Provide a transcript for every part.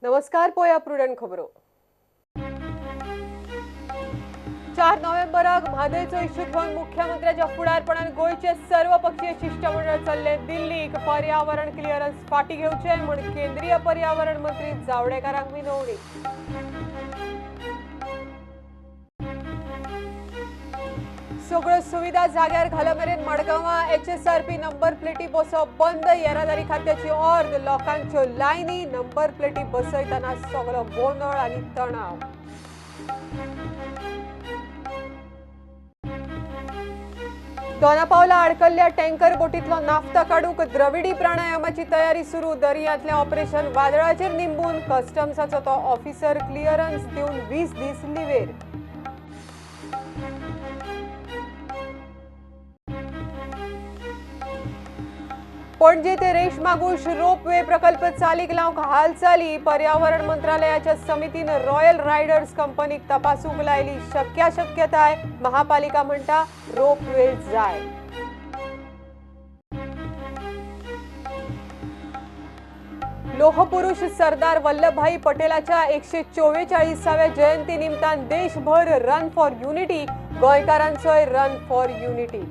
नमस्कार पोया प्रुडंट खबरो। 4 नोव्हेंबराक म्हादयचो इश्यू घेवन मुख्यमंत्र्याच्या फुडारपणान गोंयचे सर्वपक्षीय शिष्टमंडळ चल्ले दिल्लीक। पर्यावरण क्लिअरन्स फाटी घेवचे म्हूण केंद्रीय पर्यावरण मंत्री जावडेकरांक विनवणी। सगळ्यो सुविधा जाग्यार घाला मेरेन मडगांवां HSRP number प्लेटी बसोवप बंद। येरादारी खात्याची ऑर्द, लोकांच्यो लायनी, नंबर प्लेटी बसयतना सगळो गोंदळ आनी तणाव। दोनापावला आडकल्ल्या टँकर बोटींतलो नाफ्ता काडूंक द्रविडी प्राणायामाची तयारी सुरू। दर्यांतलें ऑपरेशन वादळाचेर निंबून कस्टम्साचो तो ऑफिसर क्लिअरन्स दिवन 20 दीस लिवेर। पणजे ते रेशमागुश रोपवे प्रकल्प चालीक लावंक हालचाली। पर्यावरण मंत्रालयाच्या समितीन रॉयल रायडर्स कंपनीक तपासूंक लायली शक्याशक्यताय। महापालिका म्हणटा रोपवे जाय। लोहपुरुष सरदार वल्लभभाई पटेलाच्या 144व्या जयंती निमतान देशभर रन फॉर युनिटी। गोंयकारांचोय run for unity.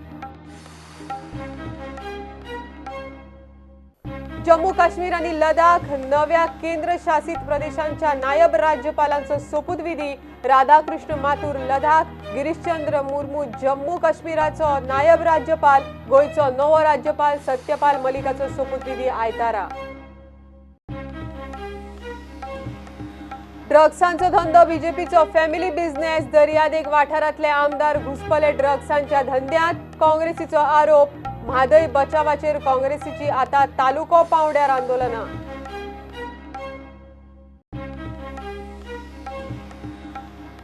Jammu Kashmir आणि लडाख नव्या केंद्रशासित प्रदेशांच्या नायब राज्यपालांचो सोपूतविधी। राधाकृष्ण माथुर लडाख, गिरीशचंद्र मुर्मू जम्मू काश्मीराचो नायब राज्यपाल। गोंयचो नवो राज्यपाल सत्यपाल मलिकाचो सोपूतविधी आयतारा। ड्रग्सांचो धंदो बीजेपीचो फॅमिली बिझनेस। दर्यादेग वाठारांतले आमदार घुसपले ड्रग्सांच्या धंद्यांत, काँग्रेसीचो आरोप। म्हादय बचावाचेर काँग्रेसीची आता तालुको पावंड्यार आंदोलनां।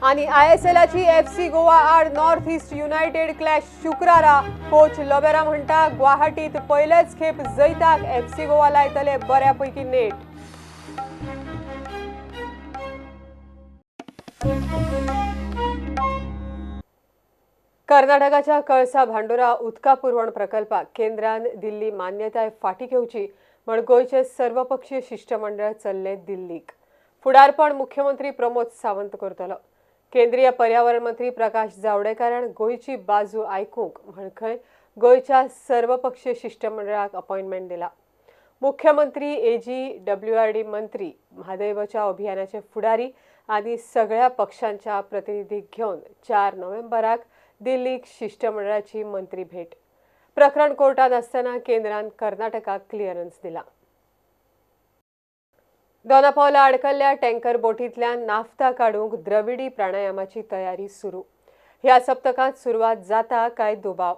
आनी ISLची FC Goa आड नॉर्थ ईस्ट युनायटेड क्लॅश शुक्रारा। कोच लोबेरा म्हणटा गुवाहाटीत पयलेच खेप जैताक FC Goa लायतले बऱ्यापैकी नेट। कर्नाटकाच्या कळसा भांडुरा उदका पुरवण प्रकल्पाक केंद्रान दिल्ली मान्यताय फाटी घेवची म्हण गोंयचे सर्वपक्षीय शिष्टमंडळ चल्ले दिल्लीक। फुडारपण मुख्यमंत्री प्रमोद सावंत करतलो। केंद्रीय पर्यावरण मंत्री प्रकाश जावडेकरान गोंयची बाजू आयकूंक म्हण खंय गोंयच्या सर्वपक्षीय शिष्टमंडळाक अपॉइंटमेंट दिला। मुख्यमंत्री, AGWRD मंत्री, म्हादय बचाव अभियानाचे फुडारी आनी सगळ्या पक्षांच्या प्रतिनिधीक घेवन 4 नोव्हेंबराक दिल्लीक शिष्टमंडळाची मंत्री भेट। प्रकरण कोर्टात आसतना केंद्रान कर्नाटकाक क्लिअरन्स दिला। दोनापावला आडकल्ल्या टँकर बोटींतल्यान नाफ्ता काडूंक द्रविडी प्राणायामाची तयारी सुरू। ह्या सप्तकांत सुरवात जाता काय दुबाव।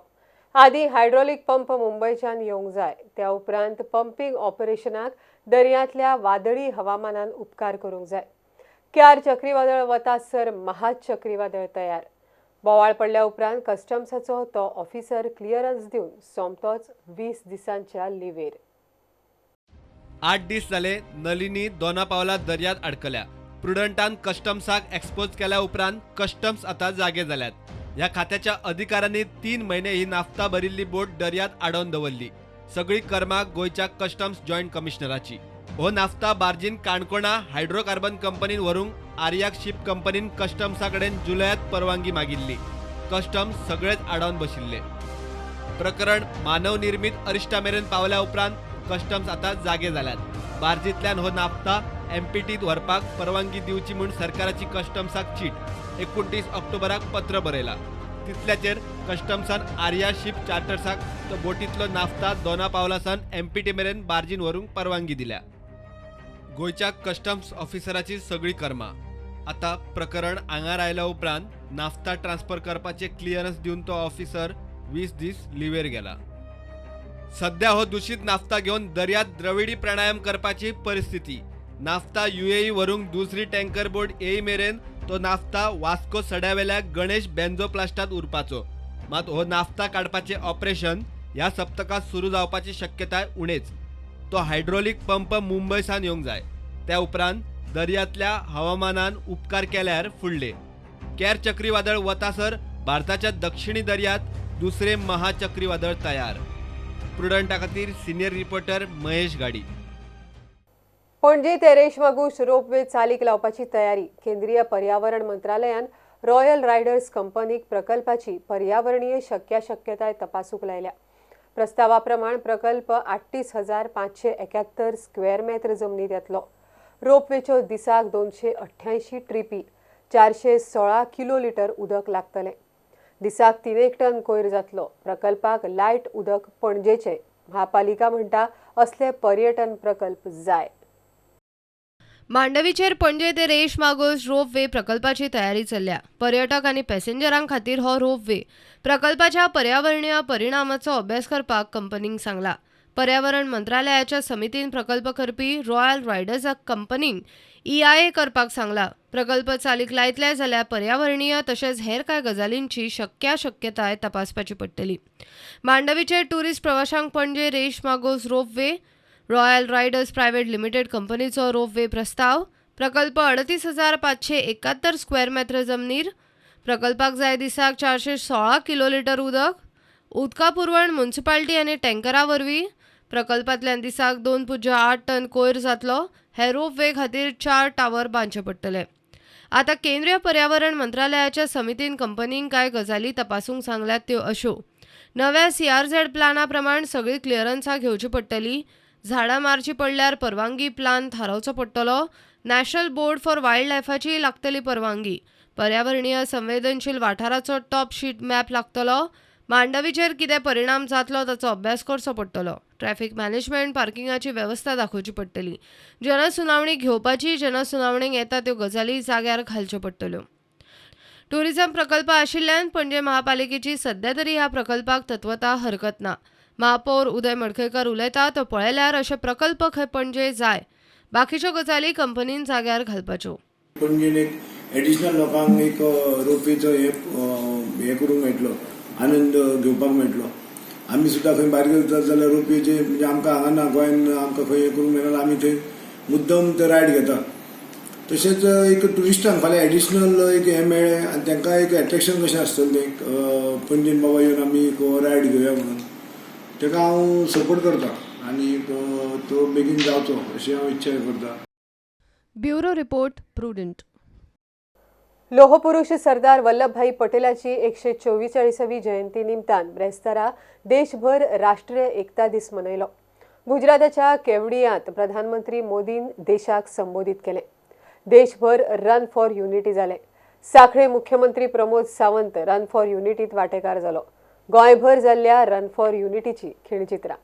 आदी हायड्रोलिक पंप मुंबयच्यान येवंक जाय, त्या उपरांत पंपींग ऑपरेशनाक दर्यांतल्या वादळी हवामानान उपकार करूंक जाय। क्यार चक्रीवादळ वता सर महाचक्रीवादळ तयार। बोवाळ पडल्या उपरांत कस्टम्साचो तो ऑफिसर क्लिअरन्स दिवन सोमतोच 20 दिसांच्या लिवेर। 8 दीस जाले नलिनी दोनापावला दर्यात अडकल्या। प्रुडंटान कस्टम्साक एक्सपोज केल्या उपरांत कस्टम्स आता जागे जाल्यात। ह्या खात्याच्या अधिकाऱ्यांनी 3 महिने ही नाफ्ता भरिल्ली बोट दर्यात आडोवन दवरली। सगळी कर्मा गोंयच्या कस्टम्स जॉयंट कमिशनराची। हो नाफ्ता बार्जीन काणकोणा हायड्रोकार्बन कंपनीन व्हरूंक आर्याक शिप कंपनीन कस्टम्सा कडेन जुलयात परवानगी मागिल्ली। कस्टम्स सगळेच आडावन बशिल्ले। प्रकरण मानवनिर्मित अरिश्टा मेरेन पावल्या उपरांत कस्टम्स आता जागे जाल्यात। बार्जींतल्यान हो नाफ्ता MPTत व्हरपाक परवानगी दिवची म्हूण सरकाराची कस्टम्साक चीट 29 ऑक्टोबराक पत्र बरयला। तितल्याचेर कस्टम्सान आर्या शिप चार्टर्साक तो बोटींतलो नाफ्ता दोनापावला सावन MPT मेरेन बार्जीन व्हरूंक परवानगी दिल्या। गोंयच्या कस्टम्स ऑफिसराची सगळी कर्मा। आता प्रकरण आंगार आयल्या उपरांत नाफ्ता ट्रान्सफर करपाचे क्लिअरन्स दिवन तो ऑफिसर 20 दीस लिवेर गेला। सध्या हो दूषित नाफ्ता घेवन दर्यात द्रविडी प्राणायाम करपाची परिस्थिती। नाफ्ता UAE व्हरूंक दुसरी टँकर बोट येई मेरेन तो नाफ्ता वास्को सड्यावेल्या गणेश बेंझोप्लास्टात उरपाचो। मात हो नाफ्ता काडपाचें ऑपरेशन ह्या सप्तकांत सुरू जावपाची शक्यताय उणेच। तो हायड्रोलिक पंप मुंबय सावन येवंक जाय, त्या उपरांत दर्यांतल्या हवामानान उपकार केल्यार फुडले कॅर चक्रीवादळ वतासर भारताच्या दक्षिणी दर्यांत दुसरे महाचक्रीवादळ तयार। प्रुडंटा खातीर सिनियर रिपोर्टर महेश गाडी। पणजे ते रेईश मागूश रोपवे चालीक लावपाची तयारी. केंद्रीय पर्यावरण मंत्रालयान रॉयल रायडर्स कंपनीक प्रकल्पाची पर्यावरणीय शक्याशक्यताय तपासूंक लायल्या. प्रस्तावा प्रमाण प्रकल्प 38,571 स्क्वेअर मेत्र जमनीत येतलो. रोपवेच्यो दिसाक 288 ट्रिपी 416 किलो लिटर उदक लागतलें. दिसाक 3 टन कोयर जातलो. प्रकल्पाक लायट उदक पणजेचे. महापालिका म्हणटा असले पर्यटन प्रकल्प जाय. मांडवीचेर पणजे ते रेईश मागूश रोप वे प्रकल्पाची तयारी चल्ल्या. पर्यटक आनी पॅसेंजरां खातीर हो रोप वे प्रकल्पाच्या पर्यावरणीय परिणामाचो अभ्यास करपाक कंपनीक सांगला. पर्यावरण मंत्रालयाच्या समितीन प्रकल्प करपी रॉयल रायडर्स कंपनीक EIA करपाक सांगला. प्रकल्प चालीक लायतले जाल्यार पर्यावरणीय तशेंच हेर कांय गजालींची शक्याशक्यताय तपासपाची पडटली. मांडवीचेर ट्युरिस्ट प्रवाशांक Panaji Reis Magos ropeway Royal Riders private limited कंपनीचो रोपवे प्रस्ताव. प्रकल्प 38,571 स्क्वेअर मेत्र जमनीर. प्रकल्पाक जाय दिसाक 416 किलो लिटर उदक. उदका पुरवण म्युनिसिपालिटी आनी टँकरा वरवीं. प्रकल्पांतल्यान दिसाक 2.8 टन कोयर जातलो. हे रोपवे खातीर 4 टावर बांदचे पडटले. आतां केंद्रीय पर्यावरण मंत्रालयाच्या समितीन कंपनींक कांय गजाली तपासूंक सांगल्यात त्यो अश्यो: नव्या CRZ प्लाना प्रमाण सगळीं क्लियरन्सां घेवची पडटली. झाडां मारची पडल्यार परवानगी प्लान थारावचो पडटलो. नॅशनल बोर्ड फॉर वायल्ड लायफाची लागतली परवानगी. पर्यावरणीय संवेदनशील वाठाराचो टॉप शीट मॅप लागतलो. मांडवीचेर कितें परिणाम जातलो ताचो अभ्यास करचो पडटलो. ट्रॅफिक मॅनेजमेंट, पार्किंगाची वेवस्था दाखोवची पडटली. जनसुनावणी घेवपाची, जनसुनावणेक येता त्यो गजाली जाग्यार घालच्यो पडटल्यो. ट्युरिझम प्रकल्प आशिल्ल्यान पणजे महापालिकेची सध्या तरी ह्या प्रकल्पाक तत्वता हरकत ना. महापौर उदय मडकयकर उलयता तो पळयल्यार अशे प्रकल्प खंय पणजे जाय. बाकीच्यो गजाली कंपनीन जाग्यार घालपाच्यो. पणजेन एक एडिशनल लोकांक एक रोपवेचो हे करूंक मेळटलो, आनंद घेवपाक मेळटलो. आमी सुद्दां खंय भायर गेले जाल्यार रोपवेचे म्हणजे आमकां हांगा ना गोंयान आमकां खंय हें करूंक मेळना, आमी थंय मुद्दम ते रायड घेता. तशेंच एक ट्युरिस्टांक फाल्यां एडिशनल एक हें मेळ्ळें आनी तांकां एक एट्रेक्शन कशें आसतलें तें पणजेन बाबा येवन आमी एक रायड घेवया म्हणून. ताका हांव सपोर्ट करता आनी तो बेगीन जावचो अशी हांव इच्छा करता. Bureau report, Prudent. लोहपुरुष Sardar Vallabhbhai पटेलाची 144वी जयंती निमतान ब्रेस्तारा देशभर राष्ट्रीय एकता दीस मनयलो. गुजराताच्या केवडियांत प्रधानमंत्री मोदीन देशाक संबोधित केले. देशभर रन फॉर युनिटी जाले. साखळे मुख्यमंत्री प्रमोद सावंत रन फॉर युनिटीत वांटेकार जालो. गोंयभर जाल्ल्या रन फॉर युनिटीची खिणचित्रां.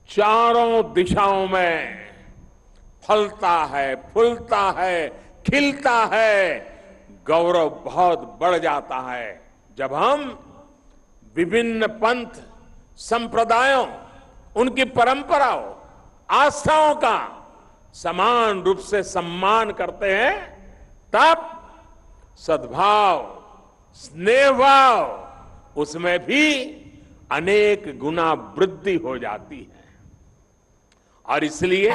चारों दिशाओं में फलता है, फूलता है, खिलता है, गौरव बहुत बढ़ जाता है जब हम विभिन्न पंथ, संप्रदायों, उनकी परंपराओं, आस्थाओं का समान रूप से सम्मान करते हैं, तब सद्भाव, स्नेहभाव उसमें भी अनेक गुना वृद्धि हो जाती है। और इसलिए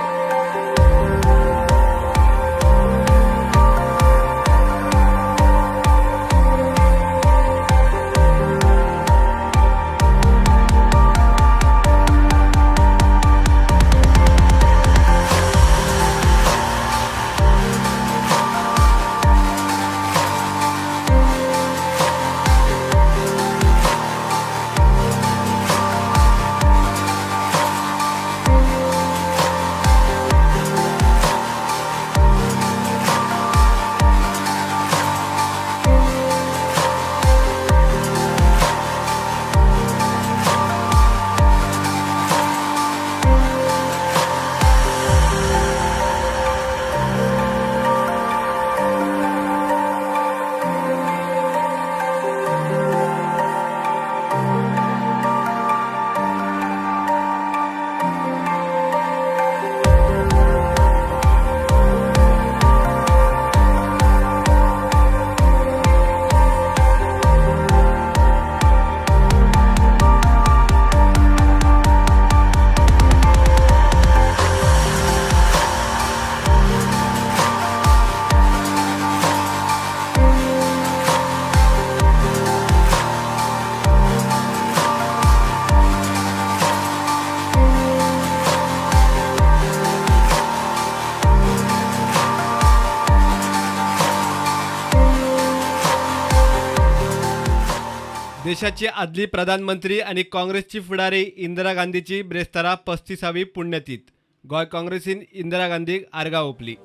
देशाची आदली प्रधानमंत्री आनी काँग्रेसची फुडारी इंदिरा गांधीची ब्रेस्तारा 35वी पुण्यतीथ. गोंय काँग्रेसीन इंदिरा गांधीक आर्गां ओंपली.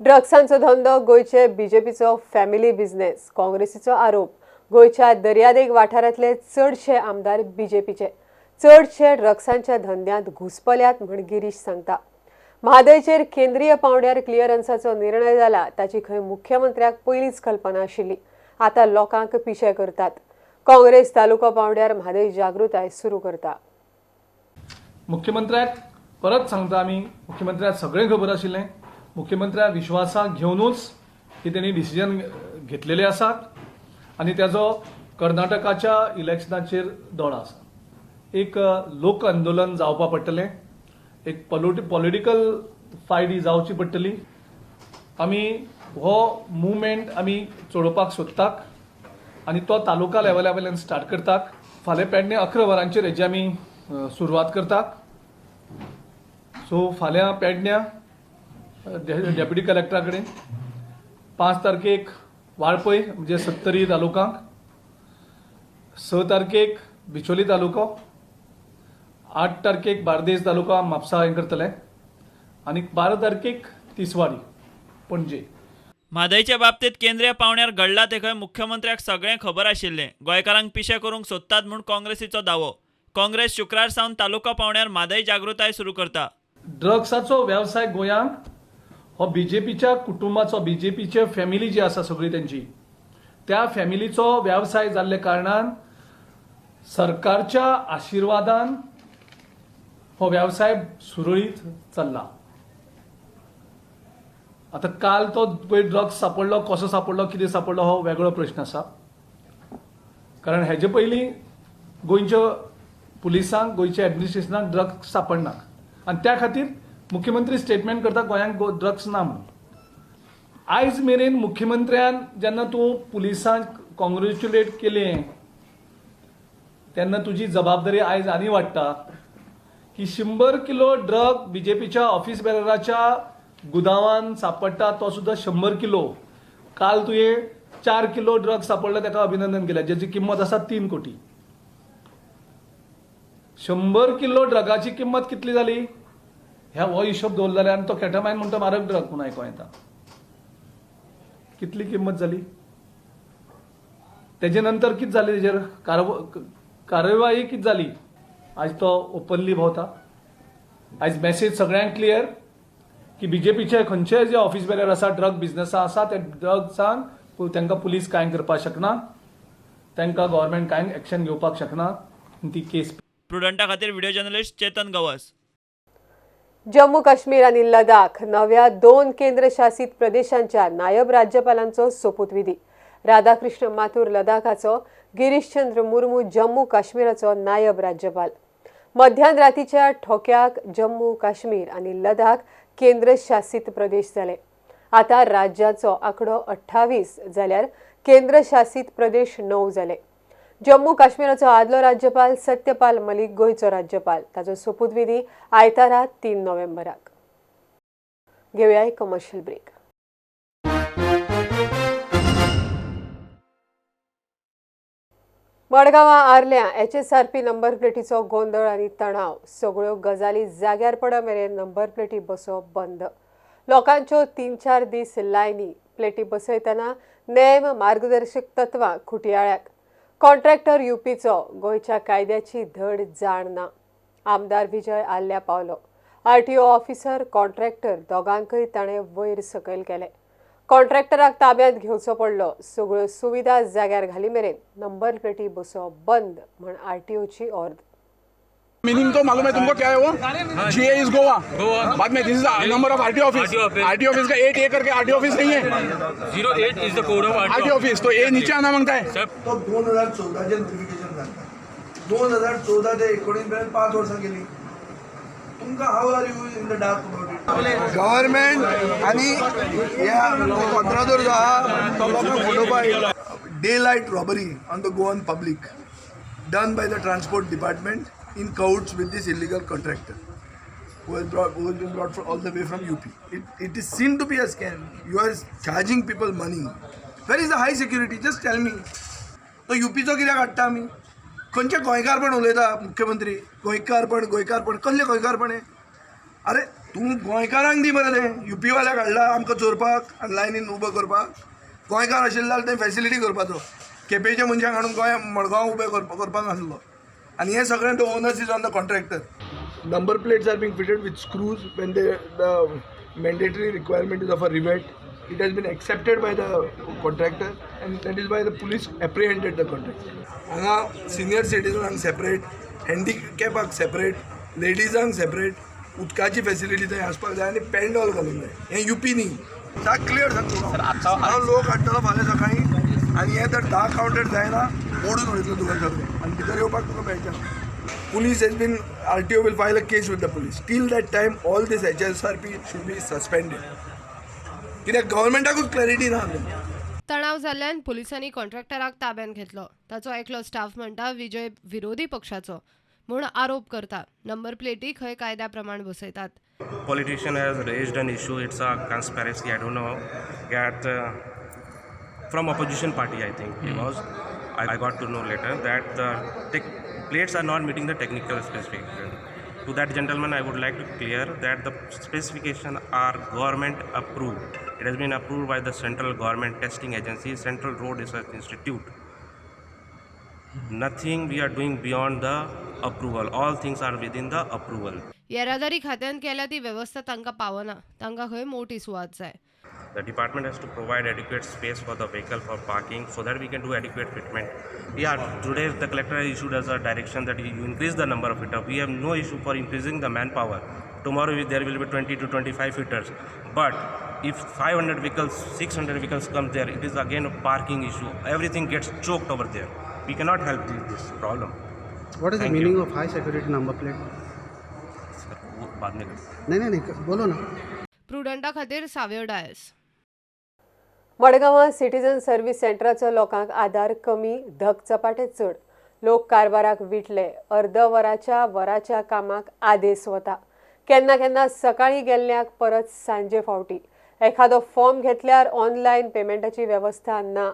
ड्रग्सांचो धंदो गोंयचे बीजेपीचो फॅमिली बिझनेस, काँग्रेसीचो आरोप. गोंयच्या दर्यादेग वाठारांतले चडशे आमदार बीजेपीचे, चडशे ड्रग्सांच्या धंद्यांत घुसपल्यात म्हण गिरीश सांगता. म्हादयचेर केंद्रीय पांवड्यार क्लियरन्साचो निर्णय जाला ताची खंय मुख्यमंत्र्याक पयलींच कल्पना आशिल्ली. आतां लोकांक पिशे करतात. काँग्रेस तालुको पांवड्यार म्हादय जागृताय सुरू करता. मुख्यमंत्र्याक परत सांगता आमी, मुख्यमंत्र्याक सगळें खबर आशिल्लें. मुख्यमंत्र्या विश्वासाक घेवनूच ही तेणी डिसिजन घेतलेले आसात आनी त्याजो कर्नाटकाच्या इलेक्शनाचेर दोळो आसा. एक लोक आंदोलन जावपा पडटलें, एक पॉलिटिकल फायट ही जावची पडटली. आमी हो मुवमेंट आमी चलोवपाक सोदतात आनी तो तालुका लेवला वयल्यान स्टार्ट करतात. फाल्यां पेडणे 11 वरांचेर हेजी आमी सुरवात करतात. सो फाल्यां पेडण्या डेप्युटी कलेक्टरा कडेन, 5 तारखेक वाळपय म्हणजे 70 तालुकांक, 6 तारखेक बिचोली तालुको, 8 तारखेक बार्देस तालुका म्हापसा हें करतले आनी 12 तारखेक तिसवाडी पणजे. म्हादयच्या बाबतीत केंद्रीय पावण्यार घडला ते खंय मुख्यमंत्र्याक सगळें खबर आशिल्लें. गोंयकारांक पिशे करूंक सोदतात म्हूण काँग्रेसीचो दावो. काँग्रेस शुक्रार सावन तालुका पावण्यार म्हादय जागृताय सुरू करता. ड्रग्साचो वेवसाय गोंयांत हो बीजेपीच्या कुटुंबाचो, बीजेपीचे फॅमिली जी आसा सगळी तेंची, त्या फॅमिलीचो वेवसाय जाल्ले कारणान सरकारच्या आशिर्वादान हो वेवसाय सुरळीत चल्ला. आतां काल तो पळय ड्रग्स सापडलो, कसो सापडलो, कितें सापडलो हो वेगळो प्रश्न आसा. कारण हेजे पयलीं गोंयच्या पुलिसांक, गोंयच्या एडमिनिस्ट्रेशनाक ड्रग्स सापडना आनी त्या खातीर मुख्यमंत्री स्टेटमेंट करता गोंयांक ड्रग्स ना म्हणून. आयज मेरेन मुख्यमंत्र्यान जेन्ना तूं पुलिसांक कॉंग्रेच्युलेट केलें तेन्ना तुजी जबाबदारी आयज आनी वाडटा की 100 किलो ड्रग बीजेपीच्या ऑफिस बेरराच्या गुदावान सापडटा, तो सुद्दां 100 किलो. काल तुवें 4 किलो ड्रग सापडलो ताका अभिनंदन केलें, जेची किंमत आसा 3 कोटी. 100 किलो ड्रगाची किंमत कितली जाली ह्या हो हिशोब दवरलो जाल्यार, आनी तो केटामायन म्हणटा मारक ड्रग म्हणून आयको येता, कितली किंमत जाली. तेजे नंतर कितें जालें, तेजेर कार्यवाही कितें जाली. आयज तो ओपनली भोंवता. आयज मॅसेज सगळ्यांक क्लियर की बीजेपीचे खंयचे जे ऑफिस बेरर आसा, ड्रग बिजनसा आसा, त्या ड्रग्सान तांकां पुलीस कांय करपाक शकना, तांकां गव्हर्मेंट कांय एक्शन घेवपाक शकना. ती केस प्रुडंटा खातीर video journalist Chetan Gawas. Jammu Kashmir आनी लडाख नव्या 2 केंद्रशासित प्रदेशांच्या नायब राज्यपालांचो सोपूतविधी. राधाकृष्ण माथुर लडाखाचो, गिरीशचंद्र मुर्मू जम्मू काश्मीराचो नायब राज्यपाल. मध्यान रातीच्या ठोक्याक जम्मू काश्मीर आनी लडाख केंद्रशासित प्रदेश जाले. आता राज्याचो आंकडो 28 जाल्यार केंद्रशासित प्रदेश 9 जाले. जम्मू काश्मीराचो आदलो राज्यपाल सत्यपाल मलिक गोंयचो राज्यपाल. ताचो सोपूतविधी आयतारा 3 नोव्हेंबराक. घेवया एक कमर्शियल ब्रेक. मडगांवां आर्ल्यां एचएसआरपी नंबर प्लेटीचो गोंदळ आनी तणाव. सगळ्यो गजाली जाग्यार पड मेरेन नंबर प्लेटी बसोवप बंद. लोकांच्यो 3-4 दीस लायनी. प्लेटी बसयतना नेम मार्गदर्शक तत्वां खुटयाळ्याक. कॉन्ट्रॅक्टर युपीचो, गोंयच्या कायद्याची धड जाण ना. आमदार विजय आर्ल्या पावलो. आरटीओ ऑफिसर कॉन्ट्रॅक्टर दोगांकय ताणें वयर सकयल केले. कॉन्ट्रॅक्टराक ताब्यांत घेवचो पडलो. सगळ्यो सुविधा जाग्यार घाली मेरेन नंबर प्लेटी बसोवप बंद म्हण आरटीओची ऑर्द. मीनिंग तो मालूम है तुमको क्या है वो? जी ए is Goa, बाद में this is number of RTO office. RTO office का 8 ए करके आरटीओ ऑफिस नहीं है, 08 is the code of RTO office, तो ए नीचे आना मांगता है. तो 2014 नोटिफिकेशन घालता. 2014 ते 19 मेरेन 5 वर्सां गेली. तुमकां how are you in the dark about it? Government आनी ह्या कॉन्त्रादोर जो आहा तो लोकांक फटोवपाक. Daylight robbery on the Goan public done by the transport department in cahoots with this illegal contractor who has been brought all the way from UP. It is seen to be a scam. You are charging people money. Where is the high security? Just tell me. तो युपीचो कित्याक हाडटा आमी? खंयचे गोंयकारपण उलयता मुख्यमंत्री? गोंयकारपण गोंयकारपण कसलें गोंयकारपण हें? अरे तूं गोंयकारांक दी मरे तें. युपीवाल्याक हाडला आमकां चोरपाक आनी लायनीन उबो करपाक. गोंयकार आशिल्लो जाल्यार तें फॅसिलिटी करपाचो. केपेंच्या मनशांक हाडून गोंय मडगांव उबे करपाक नासलो. आनी हें सगळें the onus is on the contractor. Number plates are being fitted with screws when the mandatory requirement is of a rivet. It has been accepted by the contractor and that is why the police apprehended the contractor. हांगा senior सिटीजनांक separate, हँडिकॅपाक separate, लेडीजांक separate, उदकाची facility थंय आसपाक जाय आनी पेंडॉल घालूंक जाय. हें UP न्ही. साक क्लियर सांगता हांव. लोक हाडटलो फाल्यां सकाळीं आनी हें जर 10 कावंटर जायना मोडून उडयतलो तुका सगळें आनी भितर येवपाक तुका मेळचें ना. Police has been, RTO will file a case with the police. Till that time all this HSRP should be suspended. कित्याक गव्हर्मेंटाकूच क्लॅरिटी ना. तणाव जाल्ल्यान पुलिसांनी कॉन्ट्रॅक्टराक ताब्यांत घेतलो. ताचो एकलो स्टाफ म्हणटा विजय विरोधी पक्षाचो म्हूण आरोप करता. नंबर प्लेटी खंय कायद्या प्रमाण बसयतात. Politician has raised an issue. It's a conspiracy. I don't know. That from opposition party, I think it was. I got to know later that the plates are not meeting the technical specification. To that gentleman, I would like to clear that the specification are government approved. It has been approved by the central government testing agency, Central Road Research Institute. Nothing we are doing beyond the approval. All things are within the approval. येरादारी खात्यान केल्या ती वेवस्था तांकां पावना. तांकां खंय मोटी सुवात जाय. The department has to provide adequate space for the vehicle for parking so that we can do adequate fitment. Yeah, today the collector has issued us a direction that you increase the number of fitters. We have no issue for increasing the manpower. Tomorrow there will be 20 to 25 fitters. But if 500 vehicles, 600 vehicles come there, it is again a parking issue. Everything gets choked over there. We cannot help this problem. What is the Thank meaning you. of high security number plate? Sir, वो बाद में नहीं नहीं नहीं, बोलो ना. प्रुडंटा खातीर सावयो डायस. मडगांवां सिटीजन सर्व्हिस सेंटराचो लोकांक आदार कमी, धक चपाटे चड. लोक कारभाराक विटले. अर्द वराच्या वराच्या कामाक आदेस वता. केन्ना केन्ना सकाळीं गेल्ल्याक परत सांजे फावटी. एखादो फॉर्म घेतल्यार ऑनलायन पेमेंटाची वेवस्था ना.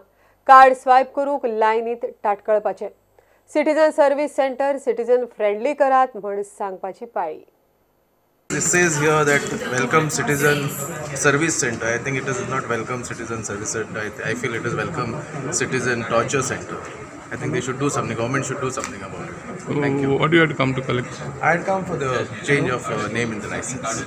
कार्ड स्वायप करूंक लायनीत ताटकळपाचें. Citizen service centre citizen friendly करात म्हण सांगपाची पाळी. It says here that Welcome Citizen Service Center. I think it is not Welcome Citizen Service Center. I feel it is Welcome Citizen Torture Center. I think they should do something. Government should do something about it. Thank you. What do you have to come to collect? I had come for the change of name in the license.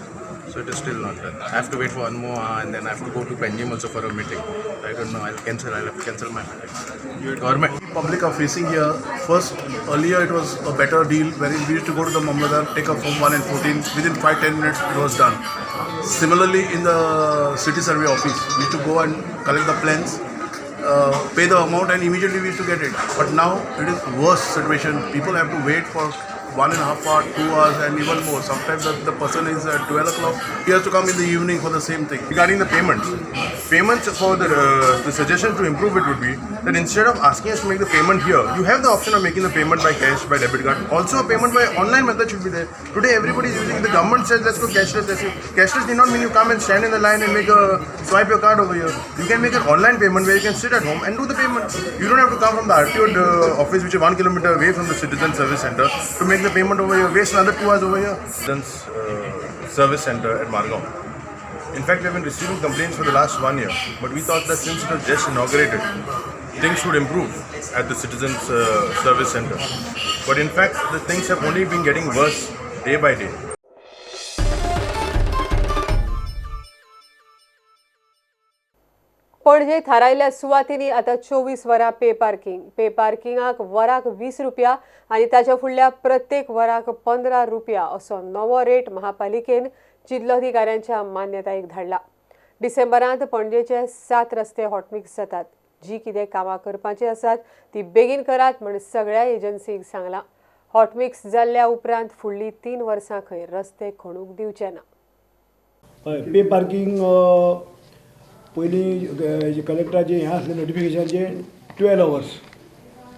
So it is still not done. I have to wait for one more hour and then I have to go to Panjim also for a meeting. I don't know. I'll cancel. I'll have to cancel my meeting. Government. Public are facing here. First, earlier it was a better deal wherein we used to go to the Mamlatdar, take a form 1 and 14. Within 5-10 minutes it was done. Similarly, in the city survey office, we used to go and collect the plans, pay the amount, and immediately we used to get it. But now it is worse situation. People have to wait for 1.5 hour, 2 hours, and even more. Sometimes the person is at 12 o'clock, he has to come in the evening for the same thing. Regarding the payments for the suggestion to improve it would be That instead of asking us to make the payment here, you have the option of making the payment by cash, by debit card. Also, a payment by online method should be there. Today, everybody is using, the government says, let's go cashless. Let's go. Cashless need not mean you come and stand in the line and make a swipe your card over here. You can make an online payment where you can sit at home and do the payment. You don't have to come from the RTO office, which is 1 kilometer away from the Citizen Service Center, to make the payment over here. Waste another 2 hours over here. Citizens Service Center at Margao. In fact, we have been receiving complaints for the last 1 year, but we thought that since it was just inaugurated, things would improve at the Citizens Service Center. But in fact, the things have only been getting worse day by day. Panaji थारायल्ल्या सुवातींनी आतां 24 वरां pay parking. Pay पार्किंगाक वराक 20 रुपया आनी ताच्या फुडल्या प्रत्येक वराक 15 रुपया असो नवो रेट महापालिकेन जिल्लोधिकाऱ्यांच्या मान्यतायेक धाडला. डिसेंबरांत पणजेचे 7 रस्ते हॉटमिक्स जातात. जी कितें कामां करपाची आसात ती बेगीन करात म्हण सगळ्या एजन्सींक सांगलां. हॉटमिक्स जाल्ल्या उपरांत फुडलीं 3 वर्सां खंय रस्ते खणूंक दिवचे ना. हय, पे पार्किंग पयलीं कलेक्टराचें हें आसलें नोटिफिकेशनाचें 12 अवर्स,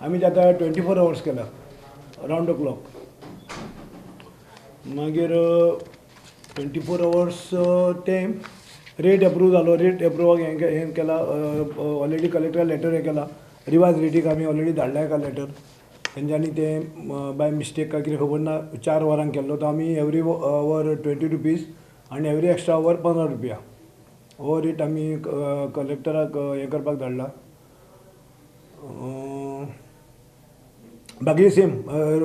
आमी ते आतां 24 अवर्स केला, रावंड the clock. मागीर 24 अवर्स तें रेट एप्रूव जालो. रेट एप्रुवाक हें केला ऑलरेडी कलेक्टर लेटर हें केला. रिवाज रेटीक आमी ऑलरेडी धाडला एका लेटर तेंच्यांनी तें बाय मिस्टेक काय कितें खबर ना 4 वरांक केल्लो. तो आमी एवरी our 20 rupees आनी एवरी एक्स्ट्रा our 15 रुपया हो रेट आमी कलेक्टराक हें करपाक धाडला. बाकी सेम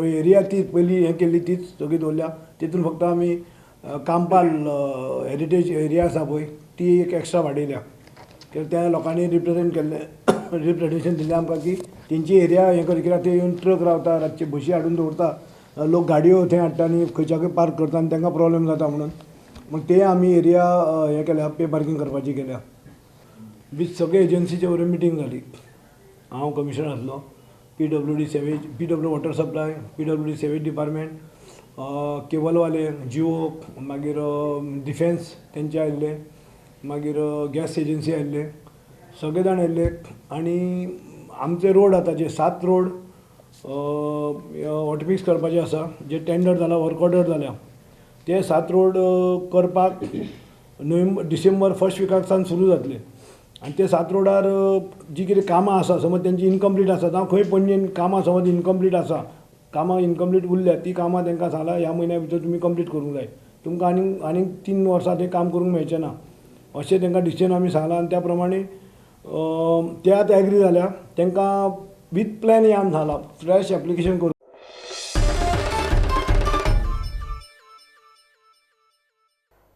एरिया ती पयलीं हें केल्ली तीच सगळी दवरल्या. तितून फक्त आमी कांपाल हेरिटेज एरिया आसा पळय ती एक एक्स्ट्रा वाडयल्या, कित्याक त्या लोकांनी रिप्रेजेंट केल्लें रिप्रेजेंटेशन दिल्लें आमकां की तेंची एरिया हें कर, कित्याक ते येवन ट्रक रावता, रातचे बशी हाडून दवरता, लोक गाडयो थंय हाडटा आनी खंयच्याकूय पार्क करता आनी तांकां प्रोब्लेम जाता म्हणून मग ते आमी एरिया हें केल्या पे पार्किंग करपाची केल्या. वीथ सगळे एजन्सीचे वरवीं मिटींग जाली. हांव कमिशनर आसलो, PWD sewage, PW water supply, PWD sewage department, केबलवाले, Jio, मागीर डिफेन्स तेंचे आयिल्ले, मागीर गॅस एजन्सी आयिल्ले, सगळे जाण आयिल्ले. आनी आमचे रोड आतां जे 7 रोड हॉटमिक्स करपाचे आसा, जे टेंडर जाला, वर्क ऑर्डर जाल्या, ते 7 रोड करपाक नोव्हेंबर डिसेंबर फर्स्ट विकाक सावन सुरू जातले. आनी ते 7 रोडार जी कितें कामां आसा समज तेंची इनकम्प्लीट आसा, जावं खंय पणजेन कामां समज इनकम्प्लीट आसा, कामां इनकम्प्लीट उरल्या, ती कामां तांकां सांगलां ह्या म्हयन्या भितर तुमी कंप्लीट करूंक जाय, तुमकां आनीक आनीक 3 वर्सां तें काम करूंक मेळचें ना अशें तांकां डिसिजन आमी सांगलां. आनी त्या प्रमाणे ते आतां एग्री जाल्या. तांकां वीथ प्लॅन हें आमी सांगलां, फ्रेश एप्लिकेशन करूं.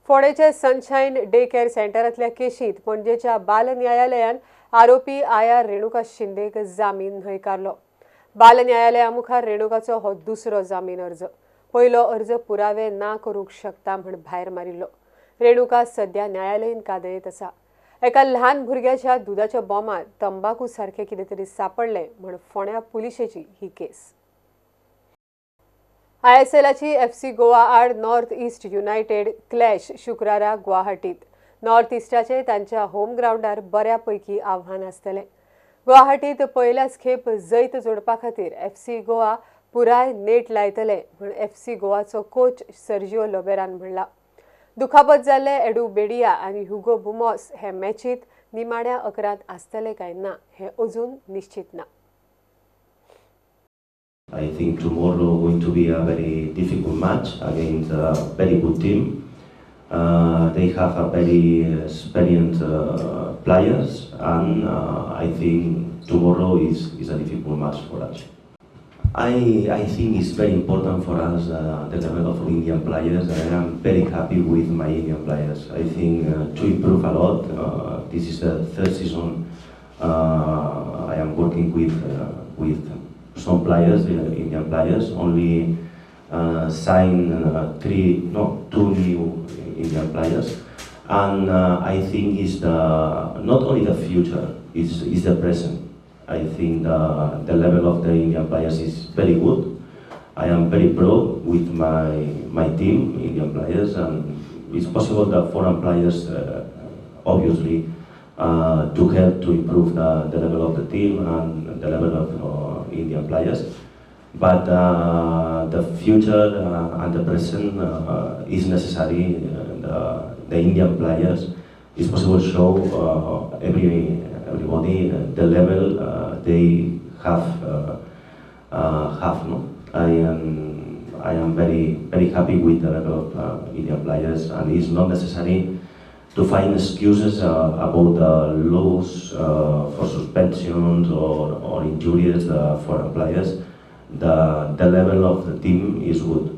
फोंडेच्या सनशायन डे केअर सेंटरांतल्या केशींत पणजेच्या बाल न्यायालयान आरोपी आया रेणुका शिंदेक जामीन न्हयकारलो. बाल न्यायालया मुखार रेणुकाचो हो दुसरो जामीन अर्ज. पयलो अर्ज पुरावे ना करूंक शकता म्हण भायर मारिल्लो. रेणुका सद्या न्यायालयीन कादयेंत आसा. एका ल्हान भुरग्याच्या दुदाच्या बॉमांत तंबाकू सारकें कितें तरी सापडलें म्हण फोंड्या पुलिशेची ही केस. आयएसएलाची एफसी गोवा आड नॉर्थ ईस्ट युनायटेड क्लॅश शुक्रारा गुवाहाटीत. नॉर्थ ईस्टाचे तांच्या होम ग्रावंडार बऱ्या पैकी आव्हान आसतलें. गुवाहाटीत पयल्याच खेप जैत जोडपा खातीर एफसी गोवा पुराय नेट लायतले म्हूण एफसी गोवाचो कोच सर्जिओ लोबेरान म्हणला. दुखापत जाल्ले एडू बेडिया आनी ह्युगो बुमॉस हे मॅचीत निमाण्या 11 आसतले काय ना हें अजून निश्चित ना. I think tomorrow going to be a very difficult match against a very good team. They have a very experienced players, and I think tomorrow is a difficult match for us. I think it's very important for us the level of Indian players. I am very happy with my Indian players. I think to improve a lot. This is the third season I am working with some players, Indian players. Only sign 2 new Indian players, and I think it's the not only the future, it's the present. I think the level of the Indian players is very good. I am very proud with my team, Indian players, and it's possible that foreign players obviously to help to improve the level of the team and the level of Indian players. But the future and the present is necessary. The Indian players is possible to show everybody the level they have. No? I am very, very happy with the level of Indian players, and it's not necessary to find excuses about the laws for suspensions or injuries for players. The level of the team is good.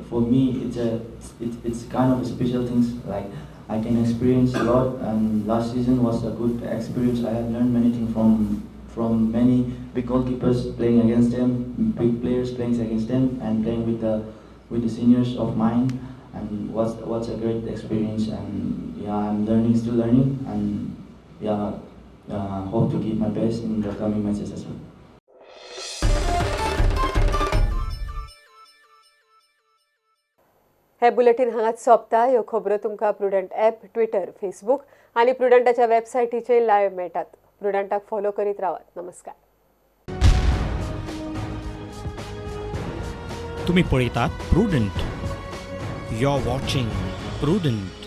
For me, it's kind of a special things. Like I can experience a lot, and last season was a good experience. I have learned many things from many big goalkeepers playing against them, big players playing against them, and playing with the seniors of mine. And what's a great experience. And yeah, I'm learning, still learning, and yeah, hope to give my best in the coming matches as well. हे bulletin हांगाच सोंपता. ह्यो खबरो तुमकां prudent app, Twitter, Facebook आनी प्रुडंटाच्या वेबसायटीचेर live मेळटात. प्रुडंटाक follow करीत रावात. नमस्कार. तुम्ही पळयतात Prudent. You are watching Prudent.